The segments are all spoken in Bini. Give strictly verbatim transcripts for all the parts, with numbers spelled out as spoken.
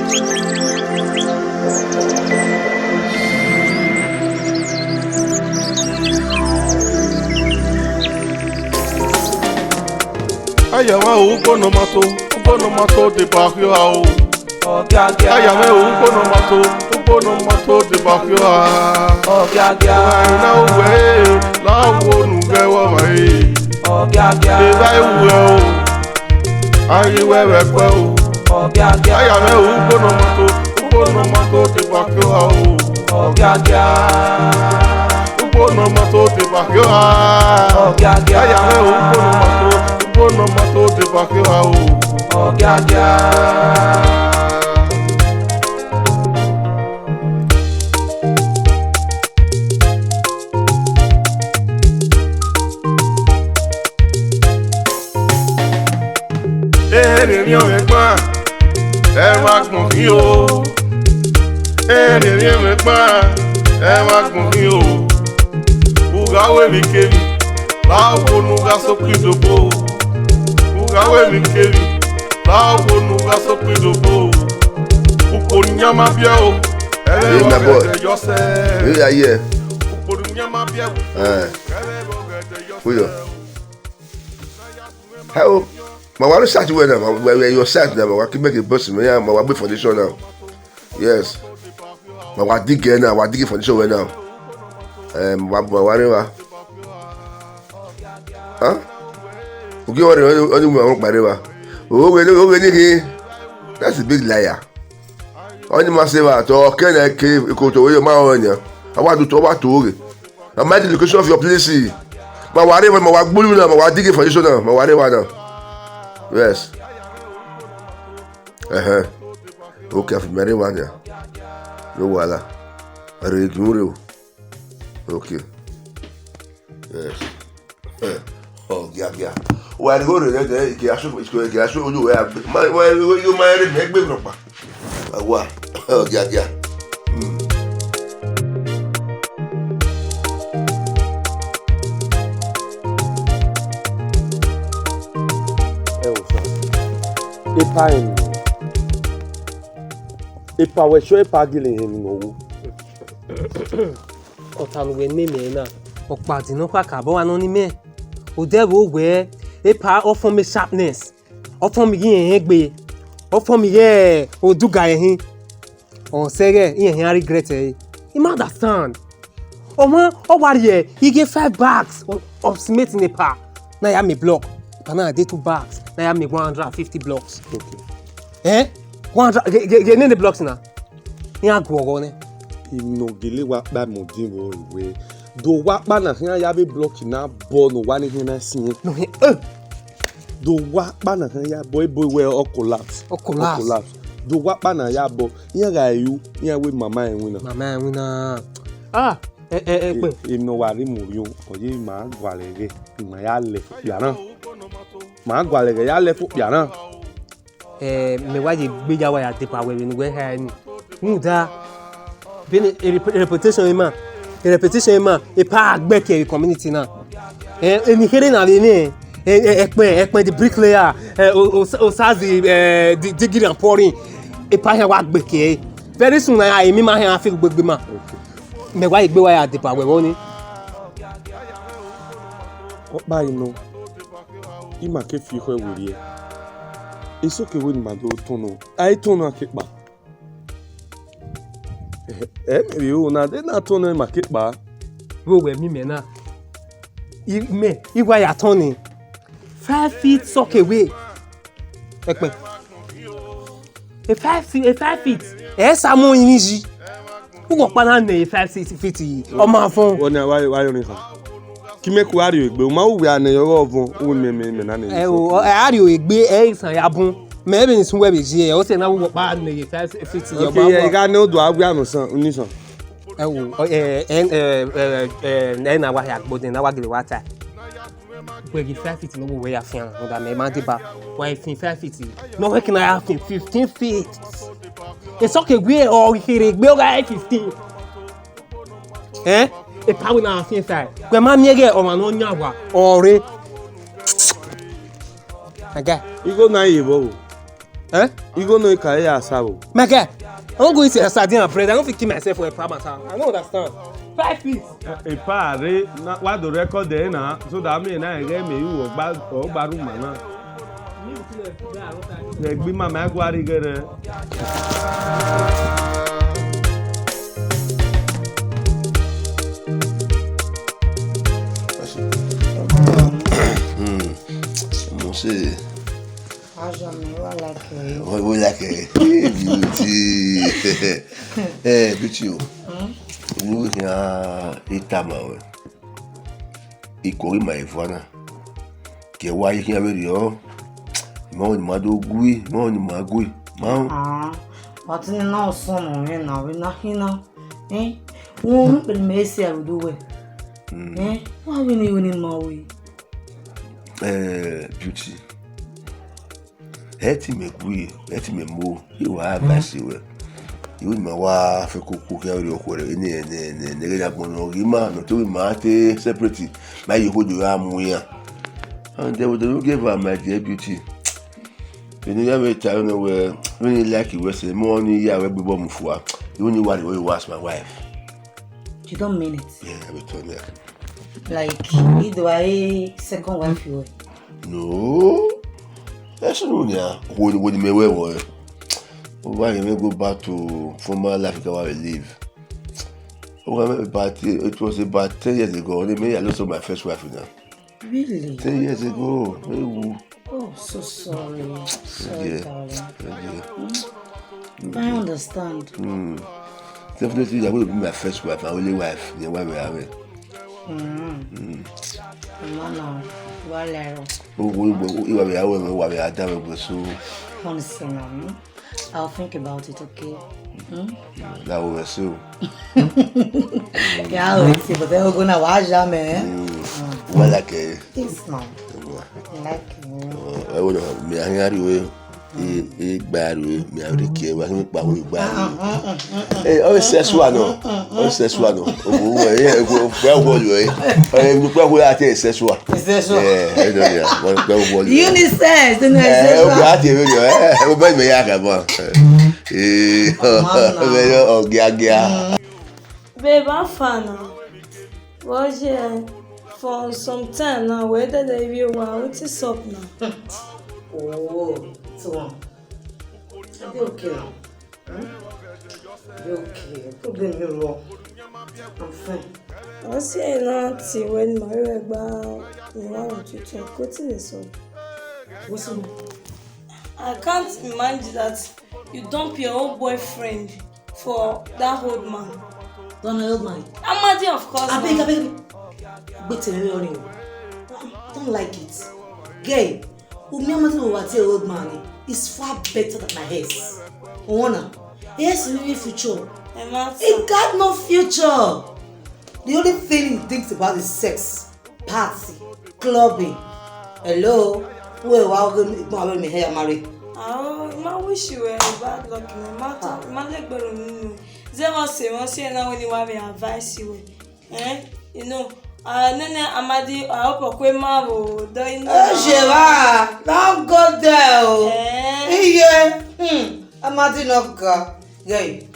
Aya mwẹ o, ugbo ne ọ ma to, ugbo ne ọ ma to deba khiọha o. Aya mwẹ o, ugbo ne ọ ma to, ugbo ne ọ ma to deba khiọha. Ọmwa na wẹ, la wo ne u ghẹ vbe ọmwa re. Evba i wu ẹ o, a ghi wẹ vbe ẹkpẹ o. Aya mwẹ o, ugbo ne ọ ma to, ugbo ne ọ ma to deba khiọha o. Ugbo ne ọ ma to deba khiọha. Aya mwẹ o, ugbo ne ọ ma to, ugbo ne ọ ma to deba khiọha o. Erriọ mwẹ gban, ẹ wa gbọn khin o. Erriọ mwẹ gban, ẹ wa gbọn khin o. U gha ru emwikemwi, la wo ne u gha sokpin dobọ. U gha ru emwikemwi, la wo ne u gha sokpin dobọ. Ukpo ne iyan ma biẹ o, ẹ vbe Hey, my boy. Ọgẹdẹ yọ sẹ. Hey, yeah, yeah. Ukpo ne iyan ma biẹ o, Eh. Ẹ vbe ọgẹdẹ yọ Uyo. Sẹ. Hello. Ma wa ru sat wẹ na, ma wa wẹ your sat na, ma wa ki make a boss me ya, ma wa gbe foundation now. Yes. Ma wa dig ẹ na, wa dig foundation wẹ na. Eh, ma wa, ma wa rre wa. Huh? Ugi wa rre, ọni, ọni ma wa kpa rre wa. Oghe, oghe ni ghi. That's a big liar. Ọni ma sẹ vbe atọ, ọ kẹ na ke ekoto wẹ ma rẹn yan. A wa do to, a wa to ghe. I mind the location of your place. Ma wa rre evba, ma wa gbulu na, ma wa dig foundation na, ma wa rre evba na. Yes. Ẹhẹn. Okay, a fi mẹ rre evba nia. No wahala. Rre gun rre o. Okay. Yes. Eh, ọ giagia. Wa rhie ore rẹ dẹ, ike aso, ike aso oyo wẹ a gbe. Ma, wa, wa, yo ma rre mẹ gbe rọkpa. Awa, ọ giagia. Hmm. Ẹ wo sa. Epa ẹn. Epa wẹ sure epa gele hẹ emwi ne ọ wu. Ọta ne uwẹ ne mẹ na, ọkpa din ne ọ kha ka bọ wa nọ ni mẹ. Odẹ vbe wẹ, epa ọ fọn mẹ sharpness, ọ fọn mẹ ighẹ irẹn egbe, ọ fọn mẹ ighẹ oduga ẹhin. Ọ sẹ ighẹ irẹn hia regret ẹre. I ma understand. Ọmwa ọ wa rhie ighẹ five bags of, of cement ne epa na ya make block. Epa na de two bags na ya make one hundred and fifty blocks. Okay. Eh? One hundred, ghe, ghe, ghe nene blocks na. Iran gu ọghọ nẹ. Emwi ne ọ gele wa kpa mẹ odin vbe ọre wẹẹ, do owa ọkpa na khian ya vbe block na bọ ne owa ni khian na siẹn. No, he, eh. Do owa ọkpa na khian ya bọ, ebo wẹẹ ọ collapse. Ọ collapse. Ọ collapse. Do owa ọkpa na ya bọ, iran gha ru, iran wẹẹ mama rẹn winna. Mama rẹn winna. Ah, ẹ, ẹ, ẹ, kpẹ. Emwi ne ọ wa rre mu orhiọn, ọ ye ma gualọ ẹghẹ, ma ya lẹ fo okpia na. Ma gualọ ẹghẹ ya lẹ fo okpia na. Eh, mẹ wa ye gbe ya wa ya deba wẹ vbene uwẹ kha ni. Rhunmwuda, vbene e rep-, reputation ima, e reputation ima, epa gbe ke community na. Eh, eni kherhe na vbe mwẹ, eh, eh, ẹkpẹn, ẹkpẹn the bricklayer, eh, o, o, Osazi, eh, the digging and pouring, epa hia wa gbe ke. Very soon, na, emi ma hia fi gbegbe ma. Mẹ wa ye gbe wa ya deba wẹ vbọ ni. Ọkpa i nọ, ima ke fi ikhọe werriẹ. Eso ke wẹ ne ima do tọn nọ, a i tọn nọ a ke kpa. Ẹ, ẹ, mẹ vbe ro na, de na tọn nọ ima ke kpa. Vbe owẹ miẹn imẹ na, imẹ, I wa ya tọn nẹ. Five feet sock away. Ẹkpẹn. E five feet, e five feet. Ẹ sa mu rinmwi yi. Ughọ ọkpa na nẹ e five feet, feet yi. Ọ ma vọn. Wọ na wa, wa yọ ni kha. Ki mẹ ku a rrie egbe, u ma wu wẹ a nẹ yọ vbe ọvọn, u mẹ, mẹ, mẹ na nẹ. Ẹ o, ẹ a rrie egbe, ẹ i san ya bun. Mẹ vbe ni sun wẹ vbe zi ẹ, ọ sẹ na ughọ ọkpa nẹ e five feet yi. Okay, ọ ma vọn. Ẹ gha nẹ odua wia nọ san, ni san. Ẹ wo, ẹ, ẹ, ẹ, ẹ, ẹ, ẹ na wa hia gbodin, na wa gele wa ta. Wẹ ghi five feet ne ọ wo wẹ ya fian, rhunmwuda mẹ ma deba, wa i fin five feet, ne ọ wẹ ke na ya fin fifteen feet. Esọke wẹ ọ ghi kherhe egbe ọ gha re fifteen. Ẹn, epa wẹ na fian five. Wẹ ma miẹn ighẹ ọmwa ne ọ yan owa, ọ rre. Aga. Igho na ye vbọ o. Eh? Igho no ka ya sa vbo? Mẹkẹ, I wan go eat sardine and bread. I no fit kill myself for a palm matter. I no understand. Five feet. Epa re na wa do record there na, so that me na get me you ogba ogba room na. Ẹgbẹ ima ma gua rre ighe rẹ. Hmm. Mo se. Aja mi, wa like e. Wa, wa like e. Beauty. Eh, Beauty o. Hmm? Unu khian itama wẹ. Ikhuo ghi ma evua na. Ke wa ye khian vberriọ, ma ọni ma do gui, ma ọni ma gui, ma. Ah, but ni na ọsọmọ mwẹ na, vbe na khin na. Eh, unu kpere mẹ ese aro do wẹ. Mm. Eh, wa vbe ni, vbe ni ma we. Eh, Beauty. Ẹ ti mẹ gui, ẹ ti mẹ mo, I wa advice wẹ. Iwu ni ma wa fẹ koko khian vberriọ okhuo rẹ, ne, ne, ne, ne ghe ya gbọn nọ ghi ma, nọ to ghi ma te separate, ma ye okhuo do ra mu iran. And they will give her my dear Beauty. Vbene I ya vbe ta nọ wẹ, vbene I like wẹ sẹ, mọ ni ya wẹ gbe bọ mu fua. Iwu ni wa rhie wẹ wa as my wife. You don't mean it. Yeah, I will tell you. Like, he do a second wife you were. No. That's no nia. What what me we were. Why you go back to former life that we live? Oh, I remember about it was about ten years ago. They made I lost my first wife now. Really? Ten years ago. Ewu. Oh, so sorry. Sorry, yeah, darling. Yeah. Hmm? I understand. Hmm. Definitely, that will be my first wife, my only wife. The wife we have. Hmm. Hmm. Mama, wa lẹrọ. Oh, we, we, we, we have, we have, we have that we so. Honestly, now, hmm? I'll think about it, okay? Hmm? That will so. Yeah, I'll see, but then we're gonna watch that, man. Hmm. Well, like, eh, yes, ma'am. Like, mm. Oh, I would have, me, I think I do. Igba rue, mi a rhie kie, wa khin kpa hu igba rue. Eh, ọ sexual nọ. Ọ sexual nọ. Owo wẹ, eh, owo wẹ, owo yọ, eh. Eh, mi kpa hu ya te sexual. Sexual. Eh, eh, no, yeah. Wa kpa hu yọ. Unisex, no, eh, sexual. Owo a te vberriọ, eh, owo me ya ka ba. Eh, vberriọ, ọ gia gia. Babe, how far now? Well, yeah, for some time now, where the lady you are, what is up now? Oh, so on. I be okay now. Hmm? I be okay. Problem you wrong. I'm fine. I see now, see when my leg bow, you want to talk. What is up? What's up? I can't imagine that you dump your old boyfriend for that old man. Don old man. Amadi, of course. Abeg, abeg. Wait a minute. I don't like it. Gay, Umi Amadi will tell old man is far better than my ex. Ona, ex really future. He got no future. The only thing he thinks about is sex. Party, clubbing. Hello? Wẹ wa ghe ikpọn avbe mẹ hẹ ya ma rre. Ao, I ma wish you were a bad luck, man. Ma to, ma legbe ro nunu. Ze wa se, wa se na wẹ ne I wa vbe advice you. Eh? You know, ah, nene Amadi, I hope okwe ma wo do, you know. Eh, Sheva, don't go there o. Eh? Iye, hmm, Amadi no ga. Gay.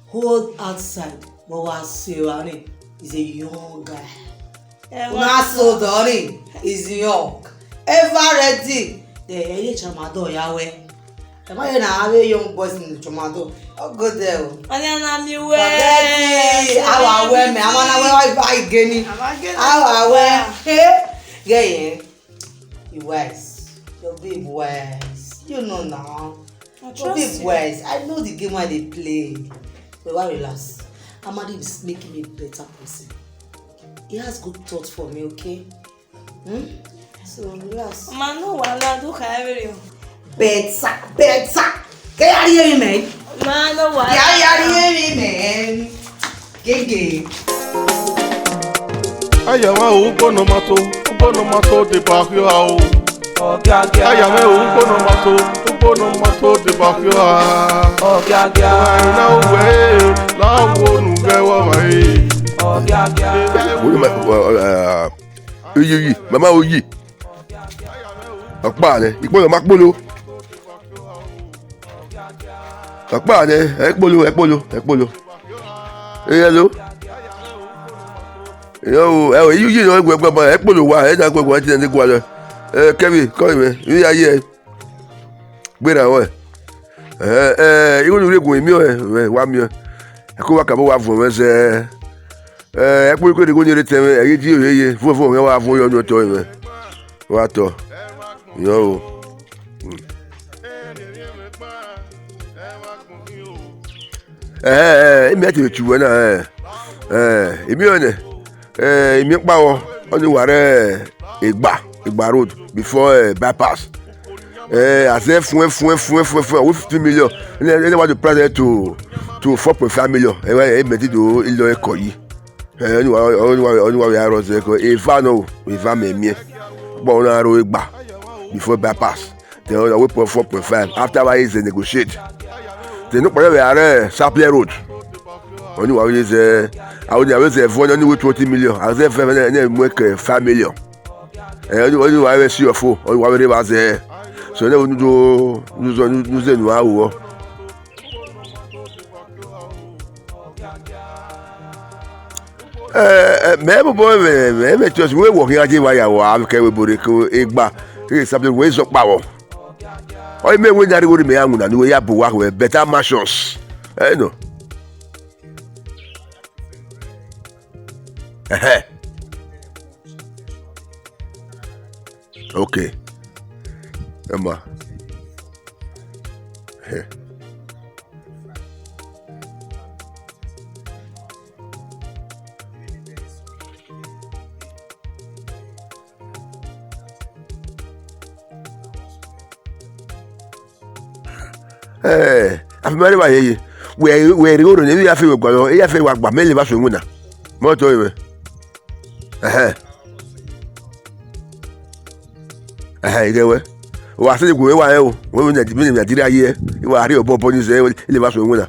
Hold outside, but wa se evba ni, is a young guy. Eh, una so dọni, is young. Ever ready. De ẹ ye cha ma dọ ya wẹ. Ẹ ma ye na avbe young boys ni cha ma dọ. Ọ go there o. Ọni a na miẹn wẹ. Forget it. Awa wẹ mẹ, ama na wẹ wa igeni. Awa wẹ. Hey, yeah, yeah. You wise. Your babe wise. You know now. I trust you. Your babe wise. I know the game I dey play. But why relax? Amadi is making me a better person. He has good thoughts for me, okay? Hmm? So relax. Ma no wahala, do kha every. Better, better. Ke ya rie mi, man. Ma no wahala. Ke ya rie mi, man. Gege. Aya mwa ugbo nọ ma to, ugbo nọ ma to deba khiọ a o. Aya mwa ugbo nọ ma to, ugbo nọ ma to deba khiọ a. Ọna uwẹ, la wo nu ghẹ wọ ma e. Oyi, oyi, mama oyi. Ọkpa nẹ, ikpọyọ ma kpolo. Ọkpa nẹ, ẹ kpolo, ẹ kpolo, ẹ kpolo. Hello. Yo, ẹ o, iye ne ọ guẹguẹ ba, ẹ kpolo wa, ẹ na guẹguẹ, ẹ ti ne gualọ. Ẹ, Kevin, kọ mwẹ, ivbi ya ye. Gberra ruẹ. Ẹ, ẹ, igho ne u rhie gu mwẹ, miẹn ọnrẹn, wa miẹn. Ẹ ko wa ka bọ wa vuọn mwẹ zẹ. Ẹ, ẹ kpolo igho ne rre tẹ mwẹ, ẹ ghi di ohiẹn ye, vuọn vuọn mwẹ wa vuọn yọ nuẹn otọ mwẹ. Wa tọ. Yo. Ẹhẹn, imẹ te vbe tie uwẹ na, ẹ, ẹ, imiẹn nẹ, ẹ, imiẹn kpao, ọnii wa rre Egba, Egba Road, before, ẹ, bypass. Ẹ, a zẹ fuẹn, fuẹn, fuẹn, fuẹn, fuẹn, with fifteen million. Ẹnẹ, ẹnẹ wa do price to, to four point five million. Ẹ, ẹ, mẹ ti do ilọ ẹkọ yi. Ẹ, ọnii wa, ọnii wa, ọnii wa vbe a rrọọ zẹ ẹkọ. Eva nọ o, eva mẹ miẹn. Ọkpa ọnii na rre Egba, before bypass. Then ọ wẹ point four point five. After wa zẹ negotiate. Then nokpa vbe a rre Sapele Road. Ọnii wa vbe zẹ, a wẹ zẹ ẹvbo nọ, ọnii wẹ twenty million. A zẹ ẹvbo nọ, ne mu ẹre ke five million. Ẹ, ọnii, ọnii wa vbe si ọfo, ọnii wa vbe rre evba zẹ. So, nẹ vbe unu do, unu zẹ, unu zẹ ne a ru. Ẹ, ẹ, mẹ bọbọ mwẹ, mwẹ, mwẹ trust wẹ wọ khian je vba ya wa kẹ wẹ bore ke Egba, ke Sapele wẹ zọ kpao. Ọ i mẹ wẹ ne a rhie igho rre mẹ ya winna ne uwẹ ya bu uwa khẹ Better Mansions. Ẹ nọ. Ẹhẹ. Okay. Ẹ ma. Ẹhẹ. Ẹ, a fi ma rre evba yeye. Wẹ, wẹ rhie igho rre ne emwi ya fe wẹ gualọ, e ya fe wa gba mẹ lele evba suẹn winna. Mẹ ọtọ mwẹ. Ẹhẹn. Ẹhẹn, I ghẹ wẹ. Wa sẹ gu mwẹ wa rẹn o. Wẹ vbe Nigeria ye, I wa rhie obọ obọ ni zẹ, lele evba suẹn winna.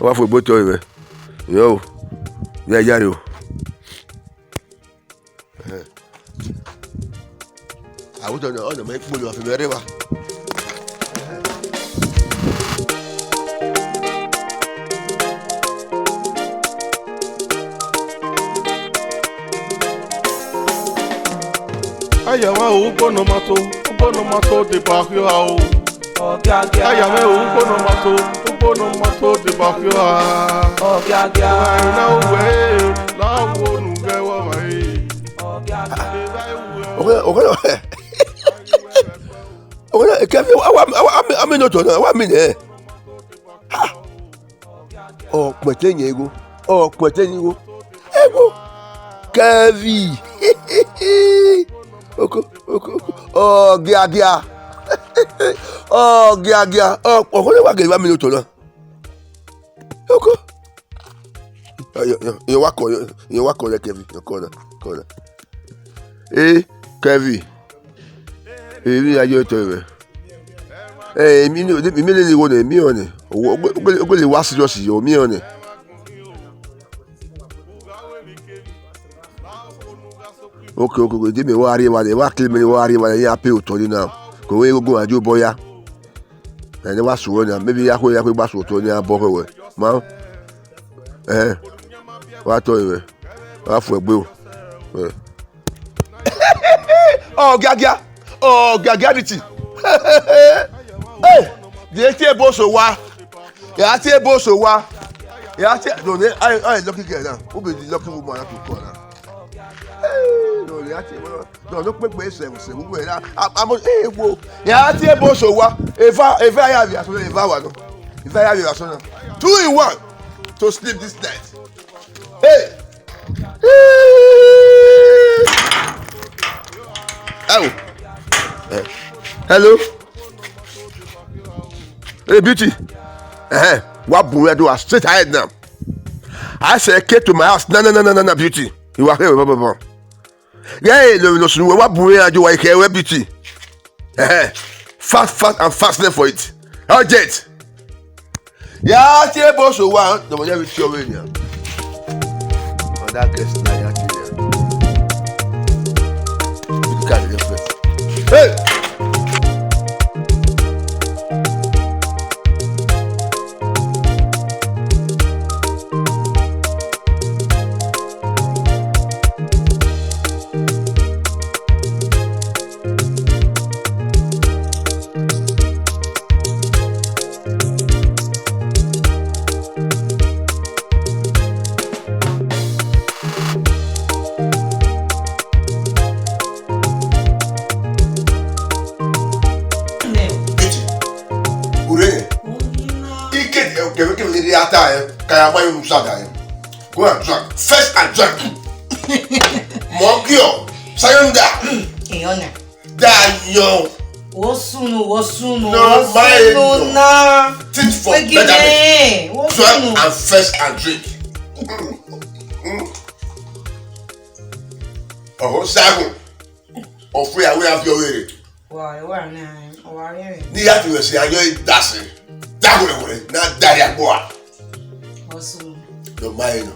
Wa fo egbe otọ mwẹ. Yo. Ya ya re o. Ẹhẹn. Awotọ nọ, ọ nọ mẹ kpolo, ọ fi mẹ rre evba. Aya mwa o, ugbo ne ọ ma to, ugbo ne ọ ma to deba ọkhia o. Aya mwẹ o, ugbo ne ọ ma to, ugbo ne ọ ma to deba ọkhia. Ọkhia. Wa na uwẹ, la wo nu ghẹ wọ ma e. Ọkẹ, ọkẹ, ọkẹ, Kevin, a wa, a wa, a mi, a mi nọ otọ na, a wa mi nẹ. Ha! Ọ kpẹtẹ yan igho, ọ kpẹtẹ yan igho. Igho. Kevin. Oko, oko, oko. Ọ giagia. Ọ giagia. Ọ, ọkọ ne wa gele vba mi nọ otọ na. Oko. Iran wa kọ, iran wa kọ nẹ Kevin, iran kọ na, kọ na. Eh, Kevin. Eh, emwi ya ye otọ mwẹ. Eh, mi, mi, mi lele igho nẹ, mi ọnẹ. Ogele wa serious yo, mi ọnẹ. Okay, okay, okay. Di mẹ wa rrie evba nẹ, wa kele mẹ ne wa rrie evba nẹ, ya pay otọ ni na. Ko wẹ igho gun a di obọ ya. Ẹn, ne wa suẹn na, maybe ya khuẹ, ya khuẹ gba suẹn otọ ni a bọ khẹ wẹ. Ma. Ẹhẹn. Wa tọ mwẹ. Wa fu egbe o. Ẹhẹn. Ọ giagia. Ọ giagia ni ti. Eh, de tie ebo so wa. Ya tie ebo so wa. Ya tie, no, ne, I, I lucky girl now. Who be the lucky woman that you call now? Eh, no, ya tie ebo. No, no, quick, quick, seven, seven. Who be that? I'm, I'm, eh, whoa. Ya tie ebo so wa. Eva, eva ya via so, eva wa no. Eva ya via so na. Two in one to sleep this night. Hey. Hey. Oh. Eh. Hello. Hey, Beauty. Eh, wa bu ya do straight ahead now. I say, "Come to my house." No, no, no, no, no, no, Beauty. You are here, blah, blah, blah. Yeah, no, no, no, wa bu ya do, wa here, Beauty. Eh, fast, fast, and fast left for it. Urgent. Ya tie ebo so wa, no, no, no, no, no, no. Other guest na ya tie ya. Hey! Ya ta ẹ, ka ya ma unu sa da ẹ. Go and drink. First and drink. Mọ ọgiọ, sayọ nda. Èèyàn nà. Dayọ. Wo sunu, wo sunu, no, wo sunu na. Tit for betterment. Wo sunu. Drink and first and drink. Ọhọ sagun. Ọfẹ awẹ afi ọvẹre. Wa, wa na, wa rẹ. Ni ya ti wẹ si ayọ idasi. Dagwẹrẹgwẹrẹ na dari agbo a. Ọsùn. Yọ ma ẹ nọ.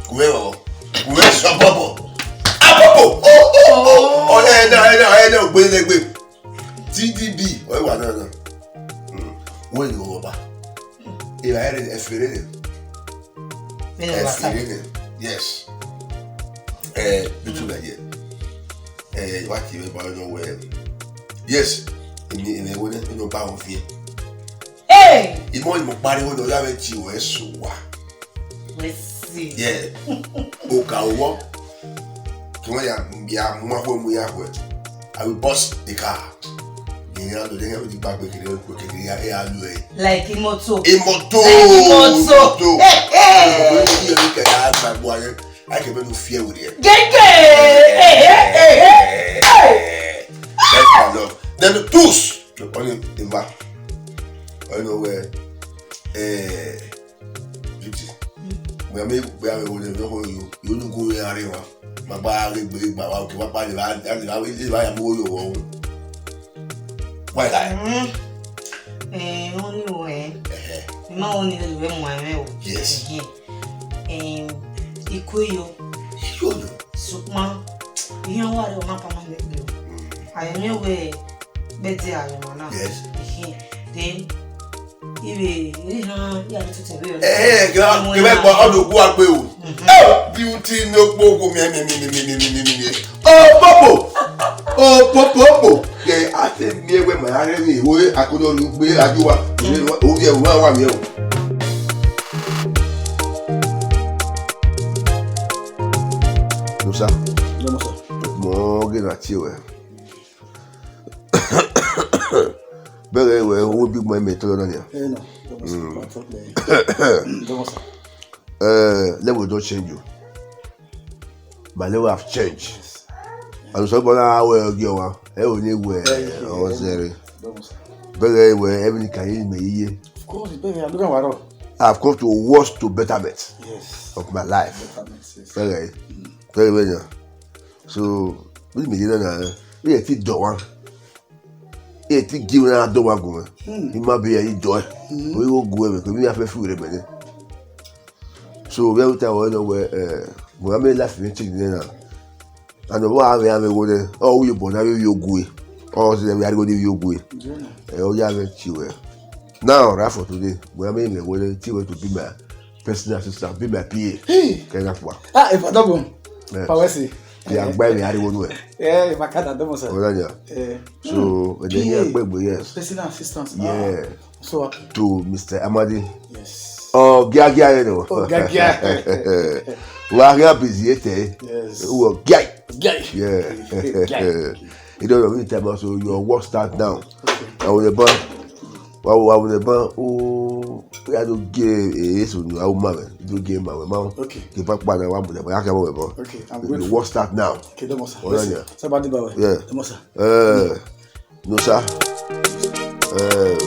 Kùmẹ ọ. Kùmẹ sọ bọbọ. Abọbọ. O o o. Ọlẹ ẹ na ẹ na ẹ na ogbe ne gbe. T D B. Ọ wa na na. Wẹ ni ọba. Eva ẹ fere ne. Ẹ fere ne. Yes. Ẹ bitu na ye. Ẹ wa ti vbe ba nọ wẹ. Yes. Emi emi wo ne no ba wọn fi. Hey! Imọ imọ pariwo nọ ya vbe tie ruẹ sẹ uwa. Let's see. Yeah. Oka owọ. Kí wọ́n ya ya mú wá fún mu ya wẹ̀. I will bust the car. Yẹn ya lo, yẹn ya lo di gbàgbé kiri, kiri ya, ya lo ẹ. Like imoto. Imoto. Like imoto. Imoto. Hey, hey. Imoto yẹn ni kẹ ya gbàgbọ́ ayẹ. A kẹ bẹ nu fiẹ wẹ yẹ. Gege. Hey, hey, hey, hey. Hey. That's my love. Then the tools. Ọni eva. Ọni wẹ, eh, Beauty. Mẹ me gbe ave wo ne me ho yo. Yo nu go ya re wa. Ma ba re gbe gba wa ke wa pa le ba, le ba we le ba ya mu yo wo. Why that? Mm. Eh, ọni wẹ. Eh. Ma ọni le we mu ave o. Yes. Eh. Eh, ikuyo. Ikuyo. Sukuma. Iyan wa re o ma pa ma le. Mm. Ayo mi we be de ayo ma na. Yes. Eh. Then Ibe, iri han ya ni tutu ẹre. Eh, kira, kira gba ọdọ ogun agbe o. Eh, Beauty no kpo ogun mi, mi, mi. Oh, popo. Oh, popo, popo. Ke a se mi ewe ma ya re mi, wo akodo lu gbe aju wa. O ye wa wa mi o. Musa. Musa. Mo ge na tie wẹ. Bẹghe wẹ, wo big man mẹ tọlọ na nia. Eh, no. Don't worry. Mm. Don't worry. Don't worry. Uh, level don change you. My level have changed. Yes. And so, but now, well, you are, eh, only where, eh, don't worry. Bẹghe wẹ, everything can you me ye. Of course, bẹghe, I'm looking at. I've come to worse to betterment. Yes. Of my life. Betterment, yes. Bẹghe. Mm. Bẹghe wẹ nia. So, bí mi yé náà, bí ẹ ti dọ̀ wá. E ti gi mwẹ na dọ wa gu mwẹ. Hmm. I ma be ya i dọ ẹ. Hmm. Ọ i gho gu ẹmwẹ, ke emwi ya fẹ fi rre mẹ nẹ. So, vbe ẹvbo ta wẹ nọ wẹ, eh, mẹ ma mẹ life mwẹ change nẹ na. And ọ wa mwẹ, a mwẹ igho nẹ, ọ ru iyobọ ne a vbe vbiẹ ogue. Ọ sẹ vbe a rhie igho ne vbiẹ ogue. Yeah. Ẹ, ọ ya mwẹ tie wẹ. Now, right for today, mẹ ma mẹ mwẹ igho nẹ, tie wẹ to be my personal assistant, be my P A. Hey! Kẹ na fua. Ah, if I don't go. Yes. Power say. They are by me, I don't know. Eh, if I can't, I don't know, sir. Oh, yeah. Eh. So, and then, yeah, P A, but, but yes. Personal assistance. Yeah. Ah. So, uh, to Mister Amadi. Yes. Oh, gia, gia, you know. Oh, gia, gia. Well, I have busy, eh? Yes. Oh, gia. Gia. Yeah. Gia. You don't know, we tell us, so your work start now. Okay. I will ban, I will, I will ban, oh, I don't give, eh, so I will marry. You give my mouth. Okay. Give back, but I want to, I can't. Okay, I'm grateful. The work start now. Okay, don't must. Oh, yeah. Somebody, boy. Yeah. Don't must. Eh, no, sir. Eh.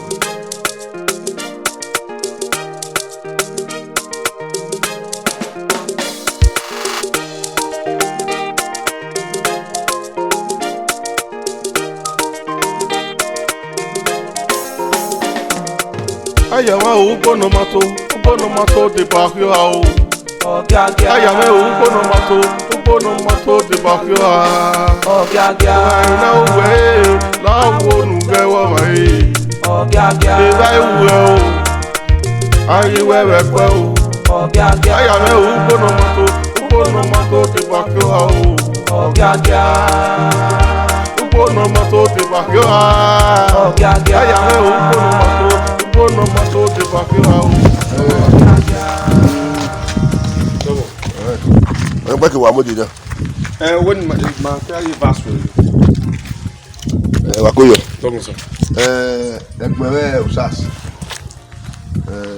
Aya mwa ugbo ne ọ ma to, ugbo ne ọ ma to deba ọghe ọra o. Aya mwẹ ugbo ne ọ ma to, ugbo ne ọ ma to deba ọghe ọra. Ọghe na wẹ, la wo nu ghẹ vbe ọmwa re. Evba ru ẹ o, a ghi wẹ vbe ẹkue o. Aya mwẹ ugbo ne ọ ma to, ugbo ne ọ ma to deba ọghe ọra o. Ugbo ne ọ ma to deba ọghe ọra. Aya mwẹ ugbo ne ọ ma to, ugbo ne ọ ma to deba ọghe ọra o. Ọgbẹkẹ wa mode na. Eh, when my, my prayer verse for you. Eh, wa koyo. Tell me, sir. Eh, ẹgbẹn mwẹ Usas. Eh,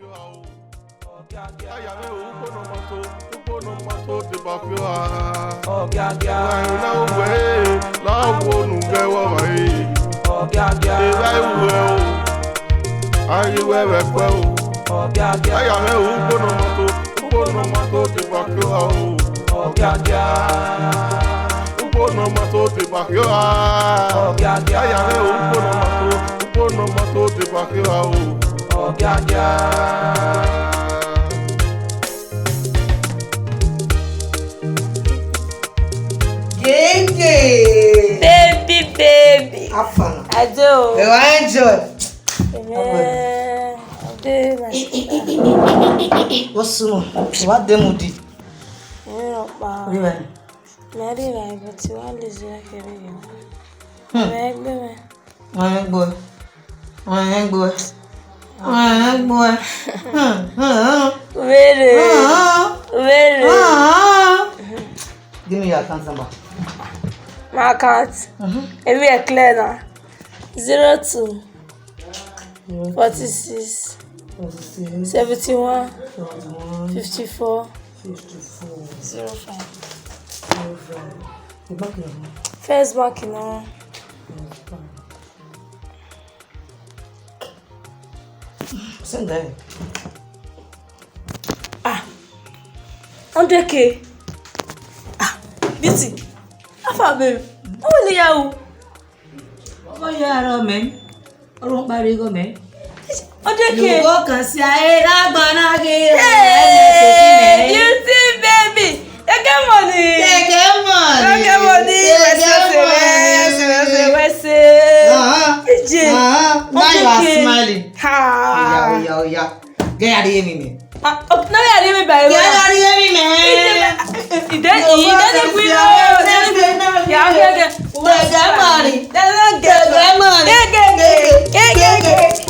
Aya mwẹ o, ugbo ne ọ ma to, ugbo ne ọ ma to deba kpio a. Ọgiagia. Wa na wẹ, la wo nu gẹ wọ ma e. Ọgiagia. Eva i wẹ o, a i wẹ vbe ẹkpẹ o. Ọgiagia. Aya mwẹ o, ugbo ne ọ ma to, ugbo ne ọ ma to deba kpio a o. Ọgiagia. Ugbo ne ọ ma to deba kpio a. Ọgiagia. Aya mwẹ o, ugbo ne ọ ma to, ugbo ne ọ ma to deba kpio a o. Ọgiagia. Gege. Baby, baby. How far? I do. You are enjoy. Yeah, I do, my sister. What's wrong? What dem do? Ẹ ọkpa. Orí rẹ ni. Mẹ rí ra ibo tí wàá lè ṣe kiri yìí. Hmm. Mẹ gbé mẹ. Wọ́n ń gbọ́ ẹ. Wọ́n ń gbọ́ ẹ. Wọ́n ń gbọ́ ẹ. Hmm, hmm, hmm. Wèrè. Hmm, hmm. Wèrè. Hmm, hmm. Give me your account number. My account? Mm-hmm. Maybe I clear now. Zero two. Zero two. Forty-six. Forty-six. Seventy-one. Seventy-one. Fifty-four. Fifty-four. Zero five. Zero five. The bank number. First Bank, you know. First Bank. Send them. Ah, hundred K. Ah, Beauty. How far, babe? How will you? Oh, yeah, man. Ọlọ́run parí gọ mẹ́. Hundred K. Yòókò kan sí ayé lágbọ́n náà gé. Hey, Beauty baby. Kẹ̀kẹ́ money. Kẹ̀kẹ́ money. Kẹ̀kẹ́ money. Kẹ̀kẹ́ money. Wẹ́sẹ̀, wẹ́sẹ̀, wẹ́sẹ̀. Uh-huh. Ije. Uh-huh. Now you are smiling. Ha. Oya, oya, oya. Gẹ ya rhie emwi mẹ. Ah, oh, na ya rhie emwi ba. Gẹ ya rhie emwi mẹ. Ide, ide ni gui lo. Ya gẹ gẹ. Gẹgẹ mari. Gẹgẹ mari. Gẹgẹ, gẹgẹ,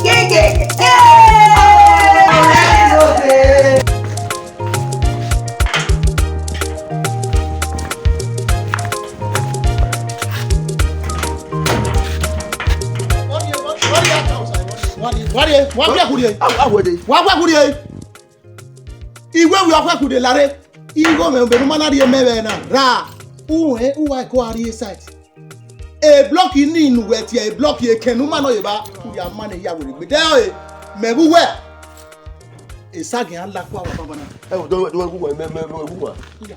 gẹgẹ, gẹgẹ. Wa rrie, wa rrie, wa rrie. Wa rrie. Iwe wi ọkhuẹ kude lare, igho mwẹ vbe ne u ma na rhie mẹ vbe na ra, u rẹn uwa ẹko a rrie site. E block ni ne uwẹ tie e block ekẹn ne u ma nọ ye evba, u ya ma nẹ ya were gbe. Dẹ ọre, mẹ vbe uwẹ. Esagiẹn a la kua wa banbanna. Ẹ wo, do, do, do, mẹ, mẹ, mẹ, mẹ, mẹ.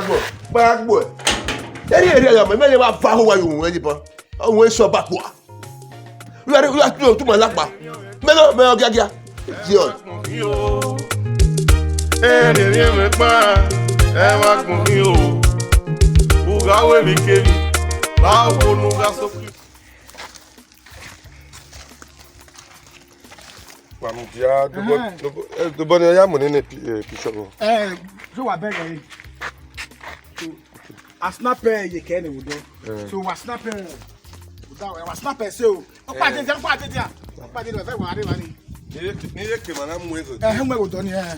gbọ, gba gbọ. Eri eri ya mẹ, mẹ ye wa va ho wa yo wẹ ni ba. Awẹ sọ ba kua. Uya, uya, tu, tu ma lakpa. Mẹ nọ, mẹ nọ giagia. Idiot. Ẹnẹ rhiẹnmwẹ kpa, ẹ wa gbọn ghi o. U gha ru emwi kemwi, vbe a wo ne u gha so Kristi. Wa mudia, dobọ, Ẹhẹn. dobọ, eh, dobọ ne ọ ya mu nene pi-, eh, picture. Eh, so wa bẹghe ẹre. So, a snap ẹ ye kẹ ne wo do. Eh. So, wa snap ẹ. Wa snap ẹ so. Ọ kpa Eh. dede, ọ kpa dede. Ọ kpa dede, wa wa re wa ni. Ni ye ke, ni ye ke ma na mu ego. Eh, mu ego do ni, eh.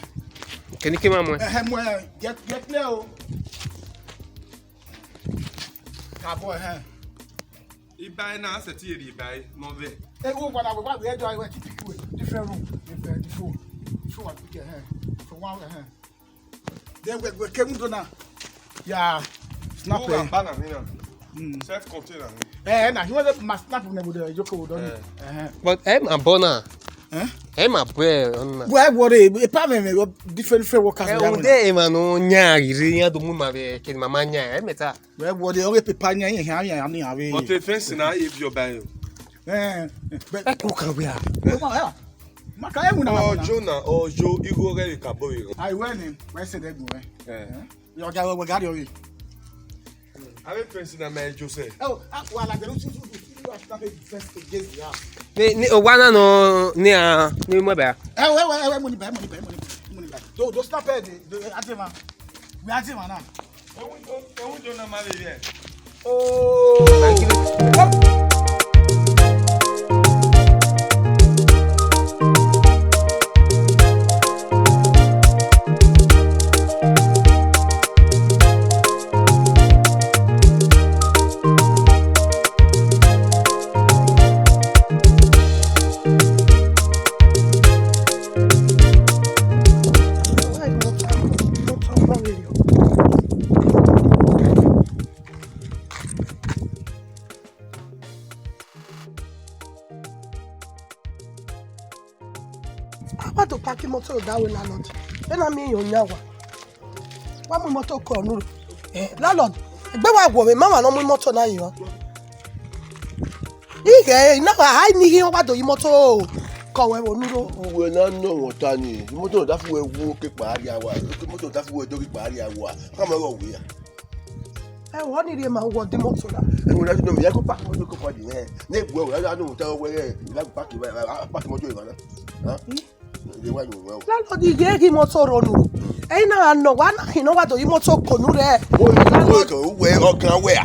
Keni ke ma mu. Eh, mu, eh, get, get clear o. Ka bọ, eh. Ibae na, a sẹtin ye rhie ibae ne ọ vẹ. Eh, wo wa na, wa, wa, we do, we keep it different room. Different, different. So wa pick, eh. So wa, eh. Then we, we came down now. Yeah. Snap, Who eh. Can ban am here? Mm. Self container. Eh, na, he was a must snap when we do, you go down. Eh. Eh. But ẹ ma bọ na. Eh? Ẹ ma bọ ẹ ọna. Wẹ worry, e pa me, me, different, different workers Ẹ we have. Ude ẹ ma nọ yan ghi rre yan do mu ma vbe ke mama yan ẹ mẹta. Wẹ worry, ọ ghe pepa yan, yan, yan, yan, yan, yan, But the fence na, if your buy. Eh, but Ẹ kọ kan wia. Ma, ma ka emu na, ma na. Ọjọ na, ọjọ, igho ghe ka bọ igho. Ai, wẹ ni, wẹ sẹ dẹ gun wẹ. Eh. Yọ ga wẹ, wẹ ga rriọ vbe. Avbe fence na ma Joseph. Ẹ o, a wa la gẹrẹ utu utu utu utu wa ta fence against the house. Ni, ni, owa na nọ, ni a, ni mu ẹbẹ a. Ẹ o, ẹ o, ẹ o, ẹ mu ni ba, ẹ mu ni ba, ẹ mu ni ba, ẹ mu ni ba. Do, do stop ẹ, do, do, Adema. We Adema na. Ewu, ewu do na ma vbe vẹ. Oh. A wa do park imọto rre odaro landlord. Ena miẹn iran yan owa. Wa mu imọto kọ unu. Eh, landlord, egbe wa wọ mwẹ, ma wa nọ mu imọto na ye emwa. Ighẹ na wa ha ni ghi wa do ye imọto kọ wẹ vbe unu rro. Uwẹ na nọ wọn ta ni, imọto na dafu wẹ wu oke kpa rria wa, imọto na dafu wẹ dọghe kpa rria wa. Ka ma ghe ọ wia. Ẹ, wọ ni rhie ma wọ di moto na. Ẹ, wẹ na do mi ya ko park moto ko kọ di nẹ. Ne gbe wẹ ya do ta wẹ, ya ko park, park moto eva na. Ha? Ye wa yo wẹ o. Landlord, I ghe ghi moto rre unu. Ẹ i na nọ wa na khin ne wa do yi moto ko unu rẹ. O yi ko uwẹ ọgan wẹ a.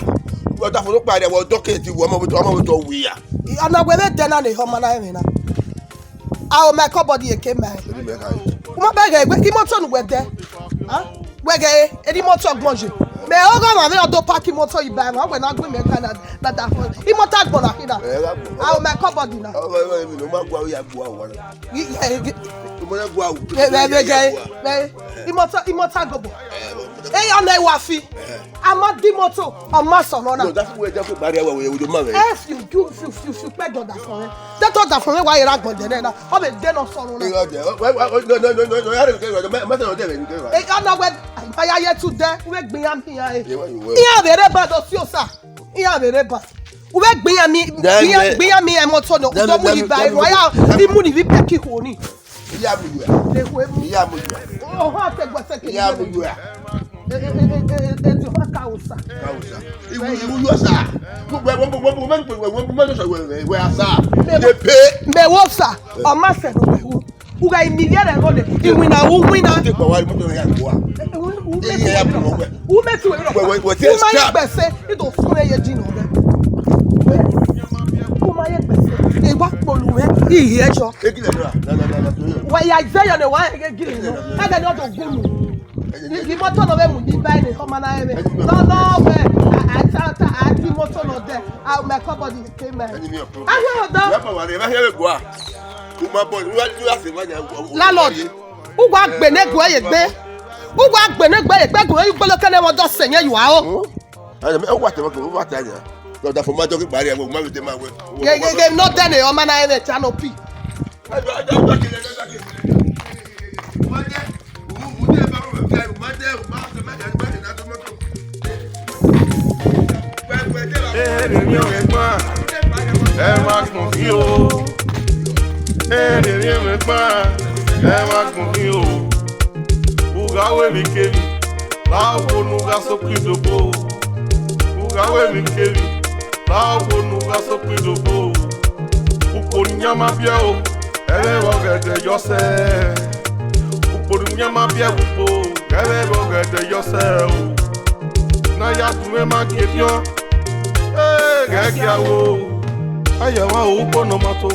Wẹ da fo no kpa rẹ wẹ document wẹ ọmọ wẹ ọmọ wẹ to wi a. Ọna wẹ vbe dẹ na ne ehọ ma na ẹmwẹ na. A o ma cupboard ye ke ma. Eri mẹ ka. Kuma bẹghe wẹ ki moto nu wẹ dẹ. Ha? Wẹ ghe, eri moto ọgbọn ye. Mẹ ọgọ ma vbe ọdọ park moto iba ẹmwẹ, wẹ na gbe mẹ ka na, na da fo. Imoto agbọn na khin na. Ẹ, gha gbọn. A o ma cupboard na. Ọ, ọ, ọ, emi no ma gua ya gua wa. Imoto gua. Vbe, vbe, vbe, vbe, imoto, imoto agobo. Ẹ, ọ na wa fi. A ma di moto, ọ ma sọ nọ na. No, that's where just bari awa we we do ma we. Yes, you do, you, you, you peg God for me. That all that for me, why you not going there now? Ọ vbe de nọ sọ nọ na. Irọ dẹ. Wẹ, wẹ, wẹ, no, no, no, no, no, ya re ke, ma, ma se no de be ni ke wa. E, ọ na wẹ, ma ya ye tu de, wẹ gbin ya mi ya e. Ye wa, ye wa. Iran vbe rre ba do si osa. Iran vbe rre ba. Wẹ gbin ya mi, gbin ya, gbin ya mi imoto no. Do mu ni ba, wa ya, di mu ni vi pe ki ho ni. Iya mu ya. Le hu emu. Iya mu ya. Oha te gbẹsẹ ke. Iya mu ya. E, e, e, e, e, e, e, di oha ka osa. Ka osa. Iwu, iwu yo sa. Wẹ, wẹ, wẹ, wẹ, wẹ, wẹ, wẹ, wẹ, wẹ, wẹ, wẹ, wẹ, asa. Mẹ wo, mẹ wo sa. Ọ ma sẹ do mẹ wo. U gha imi yẹrẹ rọ le. Iwinna, u winna. Te kpa wa imoto ya gua. Iye ya bu wẹ. U mẹ tu wẹ. Wẹ, wẹ, wẹ, u ma ye gbẹsẹ, i do fun ye di nọ. U ma ye gbẹsẹ. I wa kpolu wẹ. Iye jọ. Egile nọ, na, na, na, na, na. Wa ya zẹ yọ ne wa egile nọ. Ẹgẹ ne ọ do gunu. Imoto nọ vbe mu ni ba ne ọ ma na ẹmwẹ. No, no, wẹ. A, a, ta, ta, a di moto nọ dẹ. A, mẹ kọbọ di ke mẹ. Ẹni mi ọkọ. A yọ ọdọ. Wẹ pa wa re, ma hẹ vbe gua. U ma bọ, u wa, u wa se ma nya. Landlord, u wa gbe ne gue ye gbe. U wa gbe ne gue ye gbe, gue yu gbolo kene mo do se yen yu a o. Aye, me wa te ma ko, wa te anya. No, da fo ma do ki bari, we ma bi te ma we. Ye, ye, ye, no de ne, ọ ma na ene cha no pi. Erriọ mwẹ gban, ẹ wa gbọn ghi o. Erriọ mwẹ gban, ẹ wa gbọn ghi o. U gha ru emwikemwi, la okhuo ne u gha sokpan idobo. U gha ru emwikemwi, la okhuo ne u gha sokpan idobo. Ukpo ne iyan ma biẹ o, ẹmwẹ vbe ọghẹdẹ yọ sẹ. Ukpo ne iyan ma biẹ vbe ukpo, ẹmwẹ vbe ọghẹdẹ yọ sẹ o. Ne a ya tu mwẹ ma gie ediọn, ghẹ gie aro. A ya mwa ukpo ne ọ ma to.